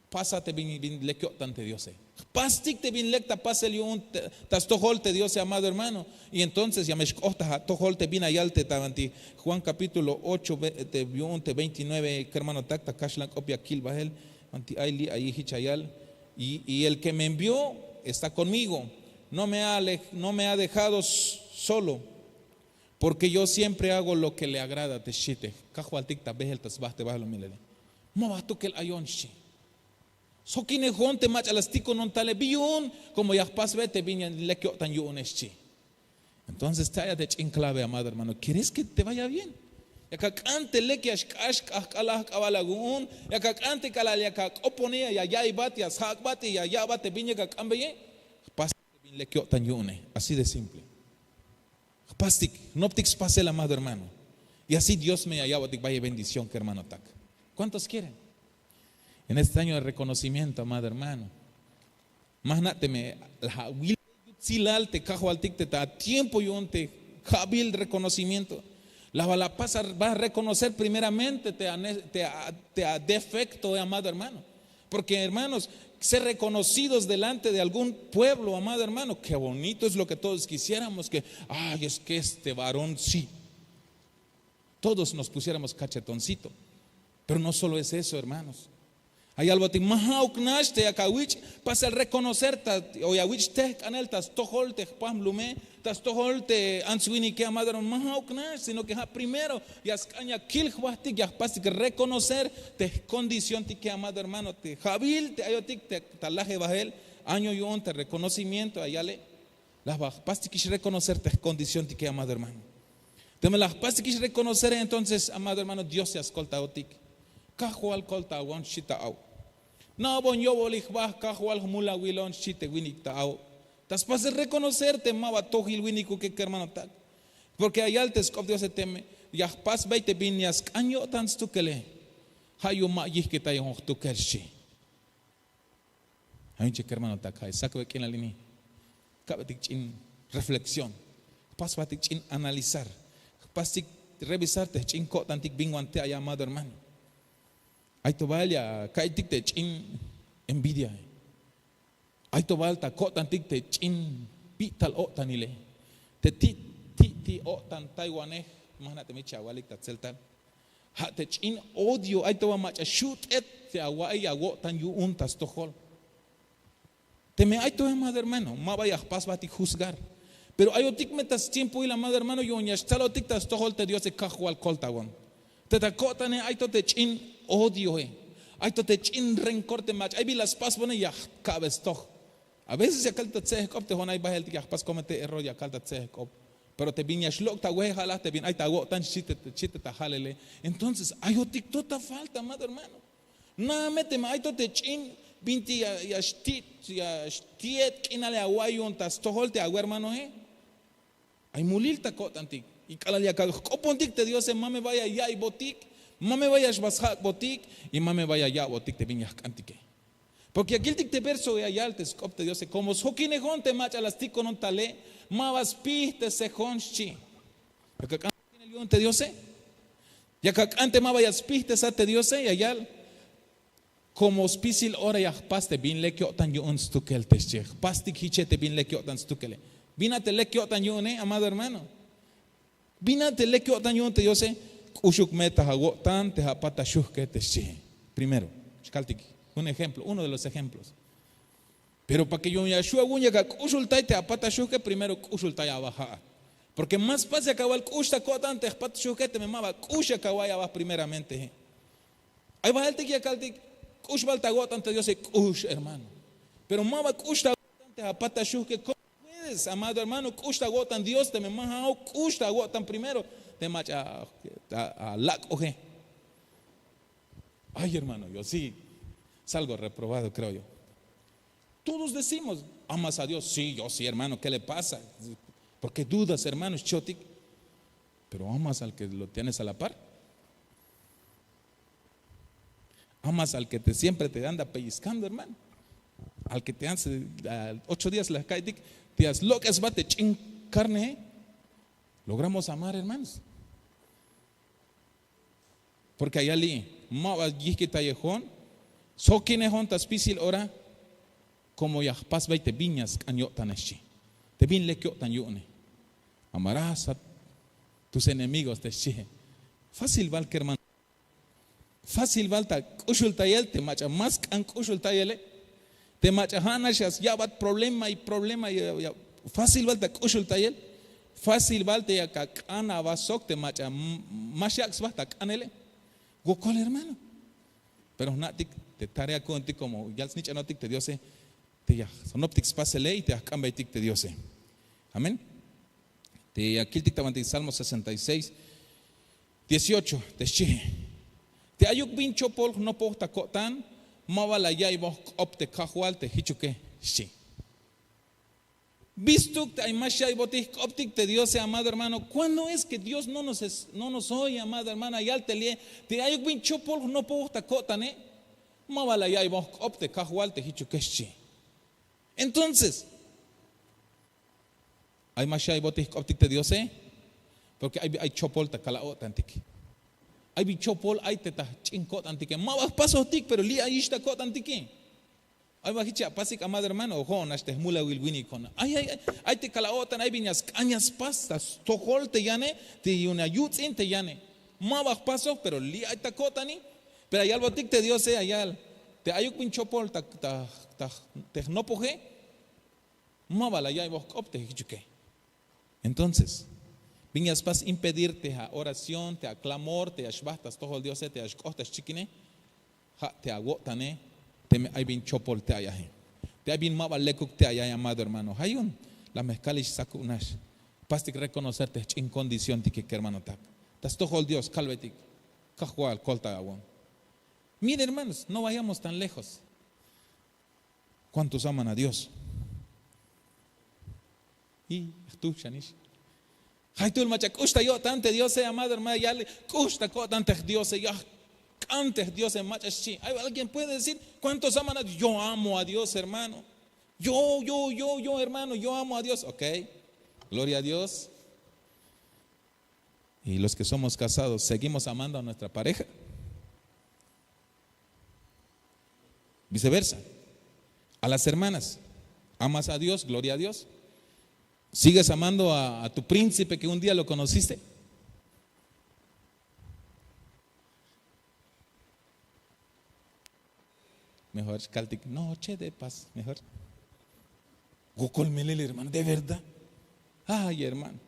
Pasa te bin, bin lek yo'tan te Diose. Jpastik te bin lek ta pasel yu'un te, ta stojol te Diose, amado hermano. Y entonces ya me xk'ojta atojol te bin ya yal te ta banti Juan capítulo ocho, ve-, te, yu'un te veintinueve, kermanotak, ta kaxlan k'op ya kil bahel, banti ay li' ay jich ya yal: Y, y el que me envió está conmigo, no me ha alej-, no me ha dejado s-, solo, porque yo siempre hago lo que le agrada, te xchi te Kajwaltik ta behel ta sba te bahlumilale. Ma ba jtukel ayon, xchi. Sjokinejon te mach'a la stikunon tale, bi yu'un, como ya jpasbe te bin ya lek yo'tan yu'une, xchi. Entonces te aya te ch'in clave, amado hermano, quieres que te vaya bien. Yak ak'an te lek ya xk'ax k'ajk'al ajk'abal awu'un, yak ak'an te k'alal yak ak'opone ya ya'iybat ya sjak'bat y ya ya'bat te bin yak ak'anbeye. Jpastik te bin lek yo'tan yu'une, así de simple. Jpastik, jnoptik spasel, amado hermano. Y así Dios me ya ya'botik bayel bendición, kermanotak. ¿Cuántos quieren? En este año de reconocimiento, amado hermano, ma jna' teme la awil yutsilal te Kajwaltik te ta atiempo yu'un te ja'bil reconocimiento. La va la pasar, va a reconocer primeramente te a, te a- te a defecto, eh, amado hermano. Porque, hermanos, ser reconocidos delante de algún pueblo, amado hermano, qué bonito es lo que todos quisiéramos, que, ay, es que este varón sí. Todos nos pusiéramos cachetoncito. Pero no solo es eso, hermanos. Ay algo ti ma ja'uk nax te yak awich' pasel reconocer ta, o ya awich' tejk'anel ta stojol te jpajmlume, ta stojol te ants winike, amado hermano, ma ja'uk nax, sino que ja' primero ya sk'an ya kil jbajtik, ya jpastik reconocer te jcondicióntike, amado hermano, te ja'bil te ayotik te ta lajebajel año yu'un te reconocimiento ya yale. La jpastikix reconocer te jcondicióntike, amado hermano. Teme la jpastikix reconocer, entonces, amado hermano, Dios ya skoltaotik. Kajwal, koltawon, xchi ta aw. Na'bon yo'bolil jba, Kajwal, jmulawilon, xchi te winik ta aw. Ta spasel reconocer te ma ba tojil winikuke, kermanotak. Porque ya yal te sk'op Diose, teme ya jpas bay te bin ya sk'an yo'tan stukele, ja' yu'un ma yijkitayon jtukel, xchi. Ay jun che, kermanotak, ja' sakbe k'inal ini. Kabeytik ch'in reflexión. Jpasbatik ch'in analizar. Jpastik revisar te jch'in ko'tantik bin wan te ay, amado hermano. Ay to bal ya ka'iytik te ch'in envidia. Ay to bal ta ko'tantik te ch'in bi'tal o'tanile. Te ti' ti' ti' o'tan taywanej, ma jna' teme jich awalik ta tseltal. Ja' te ch'in odio, ay to bal mach'a xut'et te awa'iy awo'tan yu'un ta stojol. Teme ay to, amado hermano, ma ba ya jpasbatik juzgar. Pero ayotik me ta stiempoil, amado hermano, yu'un ya xtsalotik ta stojol te Diose, Kajwal, koltawon. Te ta ko'tane ay to te ch'in odioe, ay to te ch'in rencor te mach'a ay bi la spasbone, ya jkabe stoj. A veces ya kal ta tse'ejk'op te jo'on ay baheltik ya jpas cometer error, ya kal ta tse'ejk'op. Pero te bin ya xlok' ta weje, ja' la te bin ay ta awo'tan, xchi te, xchi te ta jalele. Entonces ayotik to ta falta, amado hermano. Nada me teme ay to te ch'in binti ya, ya xti', ya xti'et k'inale awa'iy yu'un ta stojol te awermanoe. Ay mulil ta ko'tantik. Y k'alal yak ajk'opontik te Diose, ma me ba ya ya'iybotik, ma me ba ya xba sjak'botik, y ma me ba ya ya'botik te bin ya jk'antike. Porque ya kiltik te verso ya yal te sk'op te Diose, como sjokinejon te mach'a la stikonon tale, ma ba spijtesejon, xchi. Yak ak'an sjokinel yu'un te Diose. Yak ak'an te ma ba ya spijtesat te Diose, ya yal. Como spisil ora ya jpas te bin lek yo'tan yu'un stukel te xchi. Jpastik jiche te bin lek yo'tan stukele. Bin a te lek yo'tan yu'une, amado hermano. Bin a te lek yo'tan yu'un te Diose. K'uxuk me ta awo'tan te apat ta xujke te xchi. Primero, xkaltik un ejemplo, uno de los ejemplos. Pero para que yu'un ya xju' awu'un yak ak'uxultay te apat ta xujke, primero k'uxultay aba ja'at. Porque ma spas yak awal k'ux ta ko'tan te jpat ta xujke teme ma ba k'ux yak awa'iy aba primeramente. Ay baheltik ya kaltik, k'ux bal ta awo'tan te Diose, k'ux, hermano. Pero ma ba k'ux ta awo'tan te apat ta xujke, ¿cómo puedes, amado hermano, k'ux ta awo'tan Dios teme ma ja'uk k'ux ta awo'tan primero te mach'a alak'oje? Ay, hermano, yo sí salgo reprobado, creo yo. Todos decimos, ¿amas a Dios? Sí, yo sí, hermano, ¿qué le pasa? ¿Por qué dudas, hermano? Xchi otik. Pero amas al que lo tienes a la par. Amas al que te siempre te anda pellizcando, hermano. Al que te hace, a, ocho días la ka'iytik, te ya slok'esbat te ch'in carne, ¿eh? Logramos amar, hermanos. Porque ay yal li', ma ba yijkitayejon, sjokinejon ta spisil ora, como ya jpasbey te bin ya sk'an yo'tan, xchi. Te bin lek yo'tan yu'une. Amarás a tus enemigos, te xchi. Fácil bal, kermano. Fácil bal ta k'uxultayel te mach'a ma sk'an k'uxultayele. Te mach'a ja' nax ya ya'bat problema y problema, ya, ya, fácil bal ta k'uxultayel. Fácil bal te yak ak'an aba sok te mach'a m-, ma xyak' sba ta k'anele. Wokol, hermano. Pero jna'tik te tarea ku'untik como yal snich'anotik te Diose, te ya jnoptik spasele y te ya jk'ambeytik te Diose. Amén. Te ya kiltik ta bantik Salmo sesenta y seis, dieciocho, te xchi: Te ayuk bin chopol jnopoj ta ko'tan, ma ba la ya'iybon jk'op te Kajwal te jichuke, xchi. Bistuk te ay ma xya'ibotik jk'optik te Diose, amado hermano. ¿Cuándo es que Dios no nos, es- no nos oye, amado hermano? Ya yal te li'e, te ayuk bin chopol jnopoj ta ko'tane, ma ba la ya'iybon jk'op te Kajwal te jichuke, xchi. Entonces, ay ma xya'ibotik jk'optik te Diose, porque ay, ay chopol ta kal a-o'tantik. Ay bin chopol ay te ta jch'in ko'tantike. Ma ba jpasojtik, pero li' ayix ta ko'tantike. Ay ba jich ya apasik, amado hermano, o jo'on nax te jmulawil winik jo'on. Ay, ay, ay, ay te kal a-o'tan, ay bin ya sk'an ya spas ta stojol te yane, te yu'un ya yuts'in te yane. Ma ba jpasoj, pero li' ay ta ko'tani. Pero ya yalbotik te Diose, ya yal te ayuk bin chopol ta, ta, ta, te jnopoje, ma ba la ya'iybon jk'op te jichuke. Entonces, bin ya spas impedir te a-oración, te aclamor, te ya xbajt ta stojol Diose, te ya xk'oht ta xchikine, ja' te awo'tane, teme ay bin chopol te ayaje, te ay bin ma ba lekuk te ayaje, amado hermano. Ja' yu'un la me kalix sakub nax, pastik reconocer te jch'in condicióntike, kermanotak. Ta stojol Dios kalbetik: Kajwal, koltayawon. Mire, hermanos, no vayamos tan lejos. ¿Cuántos aman a Dios? Y jtuj xanix. Jaytuhl mach'a k'ux ta yo'tan te Diose, amado hermano, ya yal k'ux ta ko'tan te Diose, ya jk'an te Diose, mach'a xchi. Ay, alguien puede decir: ¿Cuántos aman a Dios? Yo amo a Dios, hermano. Yo, yo, yo, yo, hermano, yo amo a Dios. Ok, gloria a Dios. Y los que somos casados, ¿seguimos amando a nuestra pareja? Viceversa. A las hermanas, ¿amas a Dios? Gloria a Dios. ¿Sigues amando a, a tu príncipe que un día lo conociste? Mejor kaltik: Noche de paz. Mejor. Wokol melel, hermano, de verdad. Ay, hermano.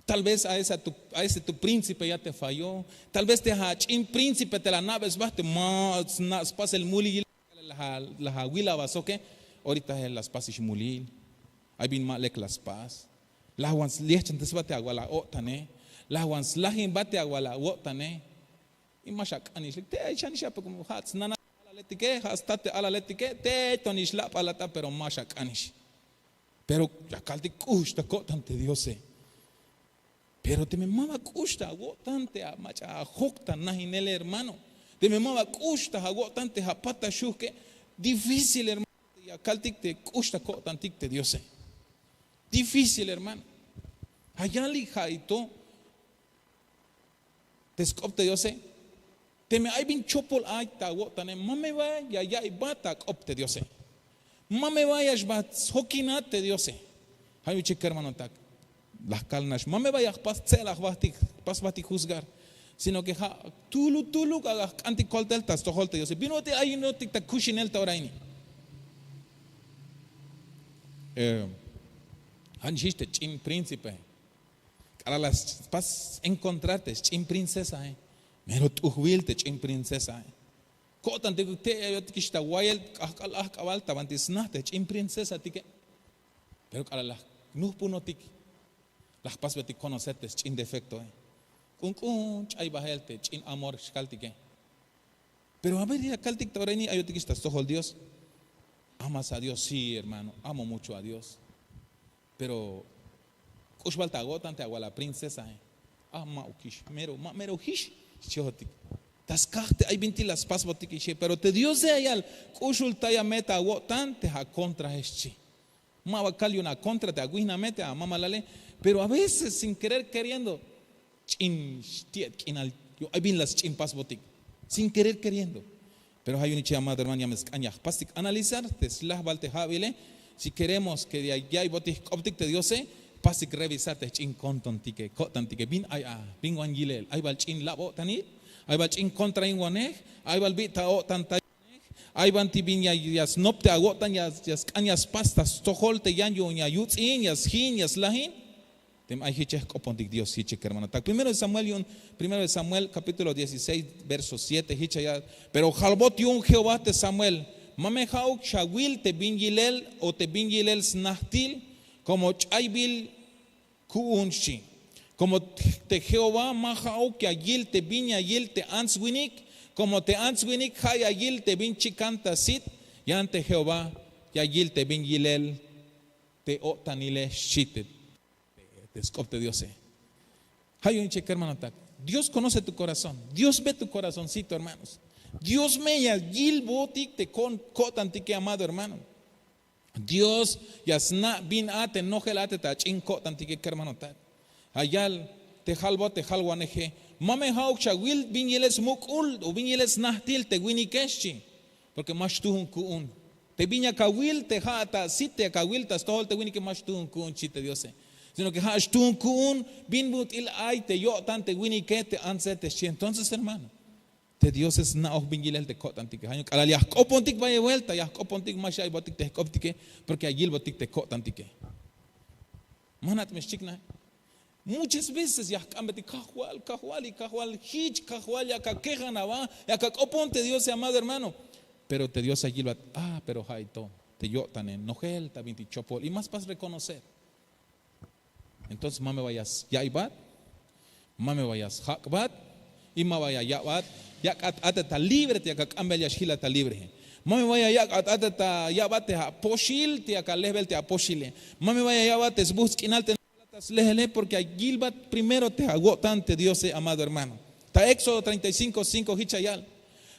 Tal vez a esa tu, a ese tu príncipe ya te falló. Tal vez te ja' ch'in príncipe te la ana'be sba te ma sna' spas el mulil, la ja', la ja' awil aba soke. Ahorita la spasix mulil. Ay bin ma lek la spas. Lajwan sliejchantesbat te awal awo'tane. Lajwan slajinbat te awal awo'tane. Y ma xak'anix lek te ay xanix, ja' te snana alaletike, ja' state alaletike, te tonix la' p'alata, pero ma xak'anix. Pero ya kaltik k'ux ta ko'tan te Diose. Pero teme ma ba k'ux ta awo'tan te a mach'a ajok ta najinele, hermano. Teme ma ba k'ux ta awo'tan te apat ta xujke, difícil, hermano, te ya kaltik te k'ux ta ko'tantik te Diose. Difícil, hermano. Ja' yalik ja' ay to te sk'op te Diose. Teme ay bin chopol ay ta awo'tane, ma me ba ya ya'iy ba ta ak'op te Diose. Ma me ba ya xba sjokinat te Diose. Ja' yu'un chik, kermanotak, la jkal nax, ma me ba ya jpas tse'laj jbajtik, jpas jbajtik juzgar, sino que ja' tuluk tuluk a jk'antik koltel ta stojol te Diose. Bin ut'il ay yu'unotik ta kuxinel ta ora ini. Eh, ja' nix jich te ch'in príncipe. K'alal la spas encontrar te sch'in princesae, mero t'ujbil te ch'in princesae. Ko'tantik te ayotikix ta wayel k'ajk'al ajk'abal ta banti sna te ch'in princesatike. Pero k'alal la jnujpunotik, la jpasbetik conocer te sch'in defectoe. K'unk'un ch'ay bajel te ch'in amor xkaltike. Pero a ver, ya kaltik ta ora ini ayotikix ta stojol Dios. ¿Amas a Dios? Sí, hermano, amo mucho a Dios. Pero k'ux bal ta awo'tan te awal a princesae. A, ma'ukix, mero, ma mero jix, xchiojotik. Ta skaj te ay bintik la spasbotik ixie, pero te Diose ya yal: k'uxultaya me ta awo'tan te akontrae, xchi. Ma ba kal yu'un akontra te awijname, te amamalale, pero a veces sin querer queriendo ch'in xti'et k'inal, yu'un ay bin la sch'in pasbotik sin querer queriendo. Pero ja' yu'un nix, amado hermano, ya me sk'an ya jpastik analizar te slajbal te ja'bile. Si queremos que ya ya'iy botik jk'optik te Diose, jpastik revisar te jch'in kontontike, ko'tantike. Bin ay a, bin wan yilel, ay bal ch'in lab-o'tanil, ay bal ch'in kontrainwanej, ay bal bi ta o'tan ta Ay banti bin ya, ya snop te awo'tan, ya, ya sk'an ya spas ta stojol te yan yu'un ya yuts'in, ya sjin, ya slajin. Teme ay jich ya jk'opontik Dios, jich kermanotak. Primero de Samuel yu'un, primero de Samuel capítulo dieciséis, verso siete, jich ya yal: Pero jalbot yu'un Jehová te Samuel: Ma me ja'uk xawil te bin yilel o te bin yilel snajtil, como ch'aybil Ku'un xchi. Komo te jehová ma ja'uk ya yil te bin ya yil te ants-winik, komo te ants-winik ja' ya yil te bin chikan ta sit, yan te jehová ya yil te bin yilel te o'tanile xchi te sk'op te diose. Ja' yu'un che kermanotak, dios konoce tu korazón, dios ve tu korazoncito hermanos. Dios me ya yilbotik te ko'tantike amado hermano. Dios ya sna' bin a te nojel a te ta ch'in ko'tantike kermanotak. Ayal te jalbot te jalwaneje, ma me ja'uk xawil bin yilel smuk'ul o bin yilel snajtil te winike xchi. Porke ma xtuhun ku'un. Te bin yak awil te ja' ta sit yak awil ta stojol te winike ma xtuhun ku'un xchi te diose. Sino ke ja' xtuhun ku'un bin ut'il ay te yo'tan te winike te antse te xchi entonces hermano. Te diose sna'oj bin yilel te ko'tantike ja' yu'un k'alal ya jk'opontik bayel buelta ya jk'opontik ma xya'iybotik te jk'optike. Porke ya yilbotik te ko'tantike. Ma nat'me xchiknaj. Muchas veces ya jk'ambetik kajwal kajwal y kajwal jich kajwal ya kakejan aba, ya kak'opon te diose amado hermano. Pero te diose ya yilbat, ah pero ja' ito te yo'tane nojel ta bintik chopol y ma spas rekonocer. Entonces ma me ba ya sya'iybat, ma me ba ya sjak'bat, y ma ba ya ya'bat. Yak'at ate ta libre te yak ak'ambel ya xjilat ta libreje. Ma me ba ya yak'at ate ta ya'bat te apoxil te yak alejbel te apoxile. Ma me ba ya ya'bat te sbuhts k'inal te nojel ta slejele porke ya yilbat primero te awo'tan te diose amado hermano. Ta éxodo treinta y cinco cinko jich ya yal,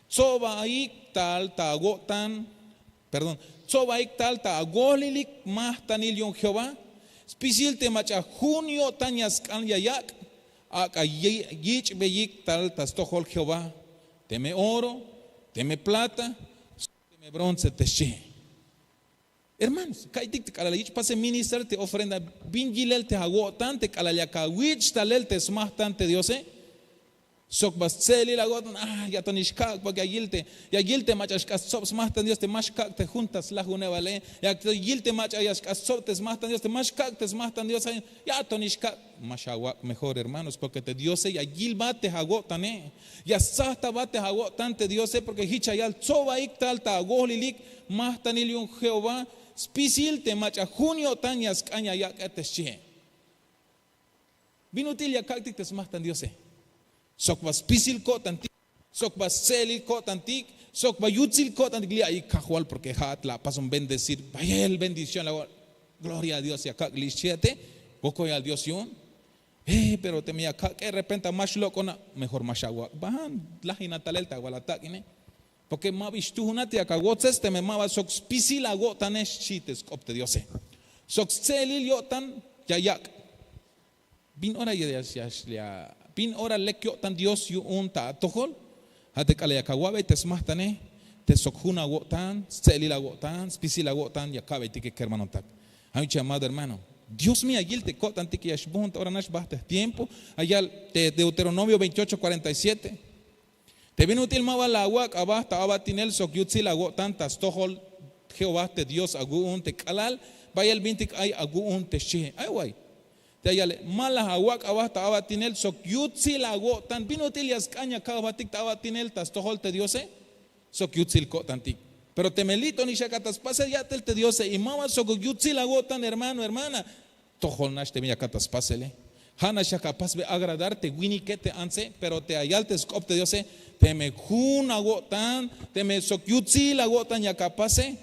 tsobaik tal ta awo'tan, perdón, tsobaik tal ta awohlilik majtanil yu'un jehová. Spisil te mach'a jun yo'tan ya sk'an ya yak', ak'a yich'beyik tal ta stojol jehová, teme oro, teme plata, teme bronce te xchi. Hermanos, ka'iytik te k'alal ya yich' pasel ministrar te ofrenda, bin yilel te awo'tan te k'alal yak awich' talel te smajtan te diose. Sok ba stse'elil awo'tan, ya to nix kak' porke ya yil te mach'a xk'ax stsob smajtan dios te ma xkak' te jun ta slajunebale. Ya to yil te mach'a ya xk'ax stsob te smajtan dios te ma xkak' te smajtan dios. Ya to nix kak'. Ma xawak' mejor hermanos porke te diose ya yilbat te awo'tane. Ya stsajtabat te awo'tan te diose porke jich ya yal tsobaik tal ta awohlilik majtanil yu'un jehová, spisil te mach'a jun yo'tan ya sk'an ya yak'e te xchihe. Bin ut'il ya kak'tik te smajtan diose? Sok ba spisil ko'tantik, sok ba stse'elil ko'tantik, sok ba yutsil ko'tantik li' ayik kajwal porke ja'at la apason bendecir bayel bendición la. Gloria a dios ya kak' li' xchiate. Wokoyal dios yu'un. Pero teme ya kak'e repenta ma xlok'ona, mejor ma xawak' ban lajina talel ta wal atak'ine. Porke ma bi xtuhuna te yak awotzes teme ma ba sok spisil awo'tane xchi te sk'op te diose. Sok stse'elil yo'tan ya yak'. Bin ora ya bin ora lek yo'tan dios yu'un ta atojol. Ja' te k'alal yak awa'bey te smajtane, te sok jun awo'tan stse'elil awo'tan spisil awo'tan ya ka'beytike kermanotak. Ja' yu'un che amado hermano, dios me ya yil te ko'tantike ya xbohon ta ora nax bajt te jtiempo. Ya yal te deuteronomio veintiocho cuarenta y siete. Te bin ut'il ma ba la awak' aba ta a'batinel sok yutsil awo'tan ta stojol jehová te dios awu'un te k'alal bayel bintik ay awu'un te xchihe ay way. Te ya yale ma la awak' aba ta a'batinel sok yutsil awo'tan bin ut'il ya sk'an ya kak' jbatik ta a'batinel ta stojol te diose. Sok yutsil ko'tantik. Pero teme li' to nix ya ak'a ta spasel ya'tel te diose y ma ba sok yutsil awo'tan hermano hermana. Tojol nax te bin ya ak'a ta spasele. Ja' nax ya ak'a pasbe agradar te winike te antse pero te ya yal te sk'op te diose, teme jun awo'tan, teme sok yutsil awo'tan ya ak'a pase.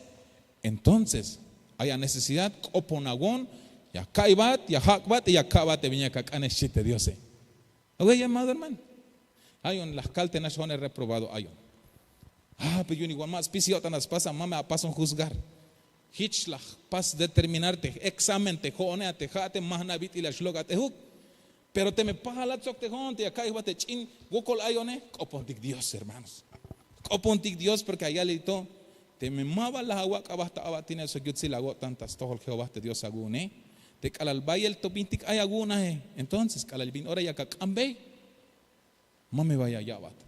Entonces ay anecesidad k'opon awon, ya ka'iybat ya jak'bat y ya ka'bat te bin ya ak'a k'ane xchi te diose. Awey amado hermano. Ayon la jkal te nax jo'one reprobado ayon. Pero yu'un igual ma spisil yo'tan la spasa ma me apason juzgar. Jich la jpas determinar te examen te jo'one a te ja'ate ma jna' bit'il la xlok' at'ejuk. Pero teme pajalat sok te jo'on te ya ka'iy jba te ch'in wokol ayone, jk'opontik dios hermanos. Jk'opontik dios porke ya yalil to, teme ma ba la awak' aba ta a'batinel sok yutsil awo'tan ta stojol jehová te dios awu'une, te k'alal bayel to bintik ay awu'unaje, entonces k'alal bin ora yak ak'ambey, ma me ba ya ya'bat.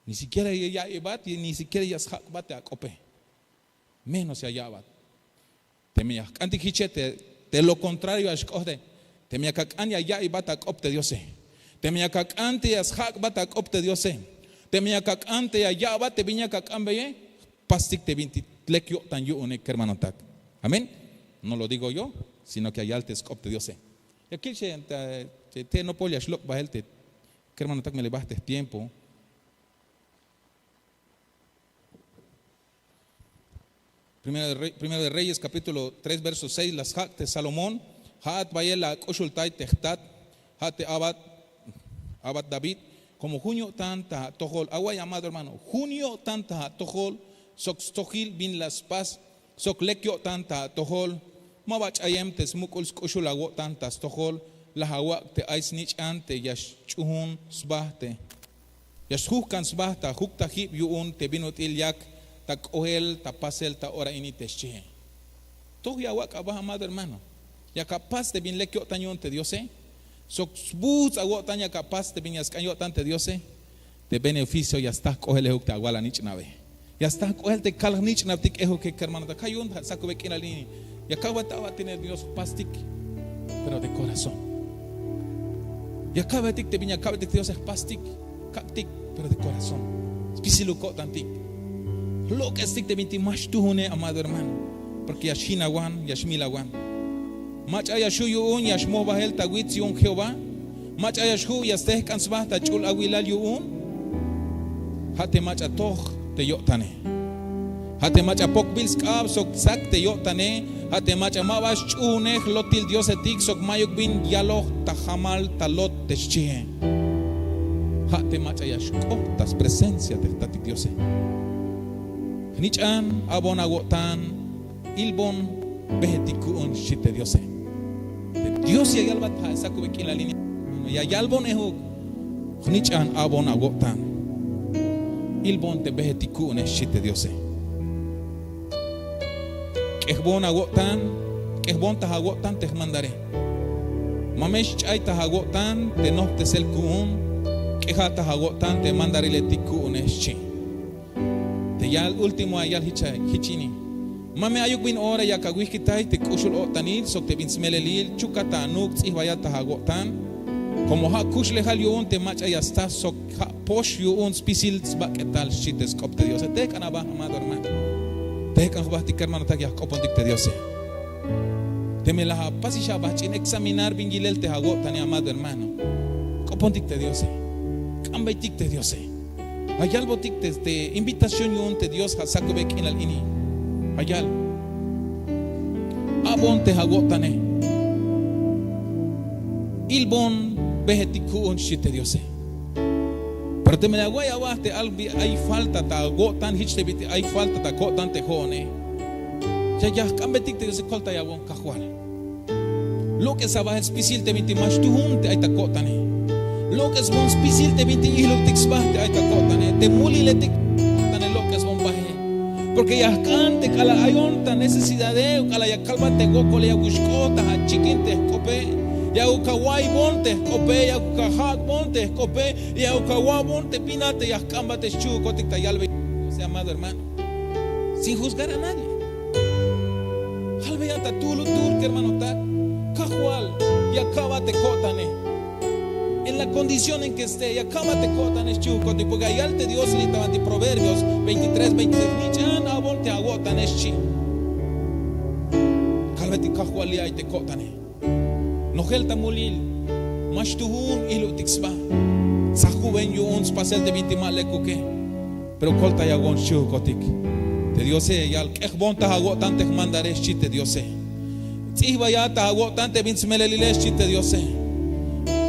Ni sikiera ya ya'ibat ni sikiera ya sjak'bat te ak'ope. Menos ya ya'bat. Teme ya jk'antik jiche, te lo kontrario ya xk'ohte. Teme ya kak'an ya ya'ibat ak'op te diose, teme ya kak'an te ya sjak'bat ak'op te diose, teme ya kak'an te ya ya'bat te bin ya kak'anbeye, jpastik te bintik lek yo'tan yu'une kermanotak. Amén. No lo digo yo, sino ke ya yal te sk'op te diose. Ya kilxe te nopol ya xlok' bahel te kermanotak, melel baht te tiempo. Primero de Reyes capítulo tres verso seis. La sjak' te Salomón: Ja'at bayel ak'uxultay te jtat, ja' te abat, abat David, komo jun yo'tan ta atojol. Away, amado hermano, jun yo'tan ta atojol sok stojil bin la spas sok lek yo'tan ta atojol. Ma ba ch'ayem te smuk'ul sk'uxul awo'tan ta stojol. La awak' te ay snich'an te ya xch'uun sba te, ya xjujk'an sba ta juktajib yu'un te bin ut'il yak ta k'oel ta pasel ta ora ini te xchihe. Toj ya awak' aba, amado hermano, yak apas te bin lek yo'tan yu'un te Diose. Sok sbujts' awo'tan yak apas te bin ya sk'an yo'tan te Diose. Te beneficio ya sta k'oel ejuk te awal anich'nabe. Ya sta k'oel te kal jnich'nabtik ejuke, kermanotak. Ja' yu'un ja' sakube k'inal ini. Ya ka'bey ta a'batinel Dios jpastik, pero de corazón. Ya ka'beytik te bin ya ka'beytik te Diose jpastik, kak'tik, pero de corazón. Spisiluk ko'tantik. Jlok'estik te bintik ma xtujune, amado hermano. Porque ya xjinawan, ya xmilawan. Mach'a ya xju' yu'un ya xmoj bahel ta wits yu'un Jehová. Mach'a ya xju' ya stejk'an sba ta ch'ul awilal yu'un. Ja' te mach'a toj te yo'tane. Ja' te mach'a pokbil sk'ab sok tsak te yo'tane. Ja' te mach'a ma ba xch'uune jlotil Diosetik sok mayuk bin yaloj ta jamal ta lot te xchihe. Ja' te mach'a ya xk'ot ta spresencia te jtatik Diose. Jnich'an, a'bon awo'tan, ilbon, bejetik ku'un, xchi te Diose. Te Dios ya yalbat ja' sakube k'inal ini. Ya yalbon ejuk: Jnich'an, a'bon awo'tan, ilbon te bejetik ku'une, xchi te Diose. K'ejbon awo'tan, k'ejbon ta awo'tan te jmandare. Ma me xch'ay ta awo'tan te nojptesel ku'un, k'eja ta awo'tan te mandariletik ku'une, xchi. Te yal último ya yal jich, jich ini. Ma me ayuk bin ora yak awijkitay te k'uxul o'tanil sok te bin smelelil, chuka ta anuk', ts'ijbaya ta awo'tan. Komo ja' kuxlejal yu'un te mach'a ya sta sok ja' pox yu'un spisil sbak'etal, xchi te sk'op te Diose. Tejk'an aba, amado hermano. Tejk'an jbahtik, kermanotak, ya jk'opontik te Diose. Teme la apasix aba jch'in examinar bin yilel te awo'tane, amado hermano, k'opontik te Diose. K'ambeytik te Diose. Ja' yalbotik te, te invitación yu'un te Dios ja' sakube k'inal ini. Ja' yal: A'bon te awo'tane, ilbon, bejetik ku'un, xchi te Diose. Pero teme la awa'y aba te algo bi ay falta ta awo'tan, jich te bit'il ay falta ta ko'tan te jo'one, ya, ya jk'ambeytik te Diose, koltayawon Kajwal. Lok'es aba spisil te bintik ma xtujun te ay ta ko'tane. Lok'esbon spisil te bintik ijlujtik sba te ay ta ko'tane, te muliletik ko'tane, lok'esbon bahe. Porque ya jk'an te k'alal ayon ta necesidade, k'alal ya kalbat te wokole, yakuk xk'ot ta achikin te jk'ope, yakuk awa'iybon te jk'ope, yakuk aja'tbon te jk'ope, yakuk awa'bon te bin a te ya jk'ambat te xchihukotik ta yalbeyel, amado hermano. Sin juzgar a nadie. Jalbeya ta tuhlutuhl, kermanotak. Kajwal, ya ka'bat te ko'tane. En la condición en que esté, ya ka'bat te ko'tane, xchihukotik, porque ya yal te Dios ini ta banti Proverbios veintitrés veintiséis: Jnich'an, a'bon te awo'tane, xchi. Kalbetik Kajwal li' ay te ko'tane. Nojel ta mulil, ma xtujun ijlujtik sba. Tsajuben yu'un spasel te bintik ma lekuke. Pero koltayawon, xchihukotik. Te Diose ya yal: K'ejbon ta awo'tan te jmandare, xchi te Diose. Ts'ijbaya ta awo'tan te bin smelelile, xchi te Diose.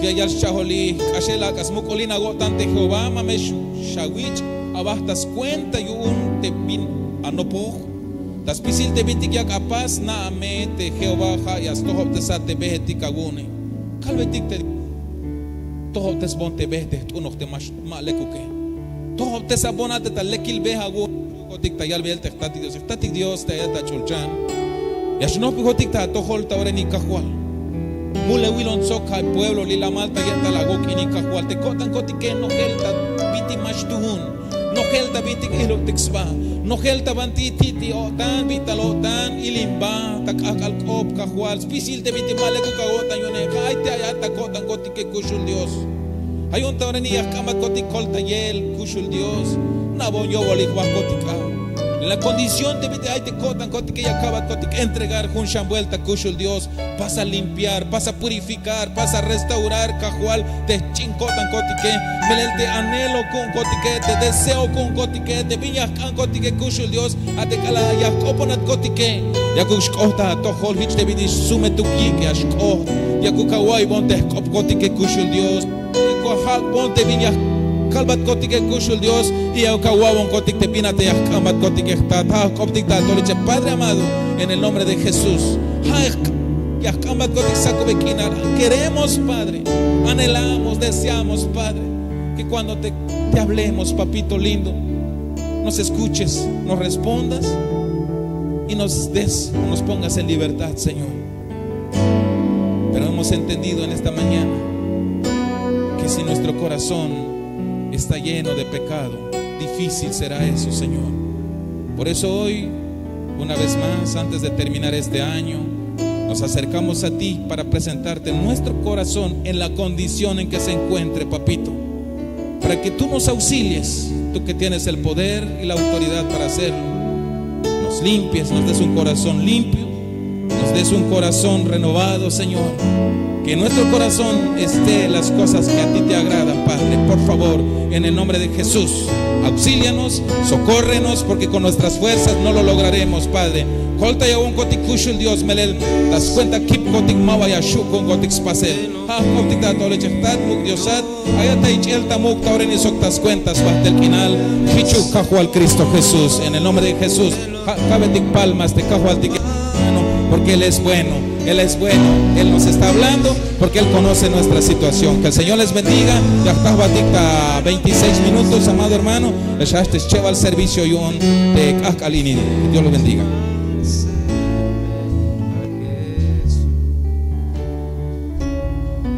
Ya yal scha'olil: K'axel ak'a smuk'ulin awo'tan te Jehová, ma me xawich' aba ta skuenta yu'un te bin anopoj. Ta spisil te bintik yak apas, na'a me te Jehová ja' ya stojobtesat te bejetik awu'une. Kalbetik te Dios: Tojobtesbon te bejt te jt'unoj te ma, ma lekuke. Tojobtesabon a te ta lekil bej awu'une, xchihukotik ta yalbeyel te jtatik Dios. Jtatik Dios, te ayat ta ch'ulchan, ya xnojpijotik ta atojol ta ora ini, Kajwal. Mulewilon sok ja' pueblo li' lamal ta ye'tal awok' ini, Kajwal. Te ko'tankotike nojel ta bintik ma xtujun. Nojel ta bintik ijlujtik sba. Nojel ta banti ti'ti' o'tan, bintal o'tan, ilimba, ta k'ajk'al k'op, Kajwal. Spisil te bintik ma lekuk awo'tan yu'une. Ja' ay te ayat ta ko'tankotike, kuxul Dios. Ja' yu'un ta ora ini ya jk'ambatkotik koltayel, kuxul Dios. Na'bon yo'bolil jbahkotik a. La condición te bit'il ay te ko'tan ko'tike, ya akab'at ko'tik entregar jun xan vuelta kuxul Dios. Pasa limpiar, pasa purificar, pasa restaurar, Kajwal, te jch'in ko'tan ko'tike. Melel te anhelo ku'un ko'tike, te deseo ku'un ko'tike, te bin ya jk'an ko'tike kuxul Dios. A te k'alal ya jk'oponat ko'tike, yakuk xk'oht ta atojol jich te bit'il sumetuk yik' ya xk'oht. Yakuk awa'iybon te jk'op ko'tike kuxul Dios. Yakuk ajak' bon te bin ya kalbat ko'tike kuxul Dios, y yakuk awa'bon ko'tik te bin a te ya jk'ambat ko'tike jtat. Ja' jk'optik ta atojol jich, Padre amado, en el nombre de Jesús. Ja' ya jk'ambat ko'tik sakube k'inal. Queremos, Padre, anhelamos, deseamos, Padre, que cuando te, te hablemos, papito lindo, nos escuches, nos respondas y nos des, nos pongas en libertad, Señor. Pero hemos entendido en esta mañana que si nuestro corazón está lleno de pecado, difícil será eso, Señor. Por eso hoy, una vez más, antes de terminar este año, nos acercamos a ti para presentarte nuestro corazón en la condición en que se encuentre, papito, para que tú nos auxilies, tú que tienes el poder y la autoridad para hacerlo. Nos limpies, nos des un corazón limpio, nos des un corazón renovado, Señor. Que en nuestro corazón esté las cosas que a ti te agradan, Padre. Por favor, en el nombre de Jesús, auxílianos, socórrenos, porque con nuestras fuerzas no lo lograremos, Padre. Koltayawon ko'tik kuxul Dios, melel ta swenta kip ko'tik ma ba ya xju' ku'un ko'tik spasel. Ja' jk'optik ta atojol jich jtat, muk' Diosat. Ayat ta ich'el ta muk' ta ora ini sok ta swenta sbajtel k'inal. Jichuk Kajwal Cristo Jesús, en el nombre de Jesús. Ja' ka'betik palmas te Kajwaltike, hermano, porque Él es bueno, Él es bueno, Él nos está hablando porque Él conoce nuestra situación. Que el Señor les bendiga. Ya jta jbatik ta veintiséis minutos, amado hermano. Xjajch te schebal servicio yu'un te k'ajk'al ini. Que Dios los bendiga.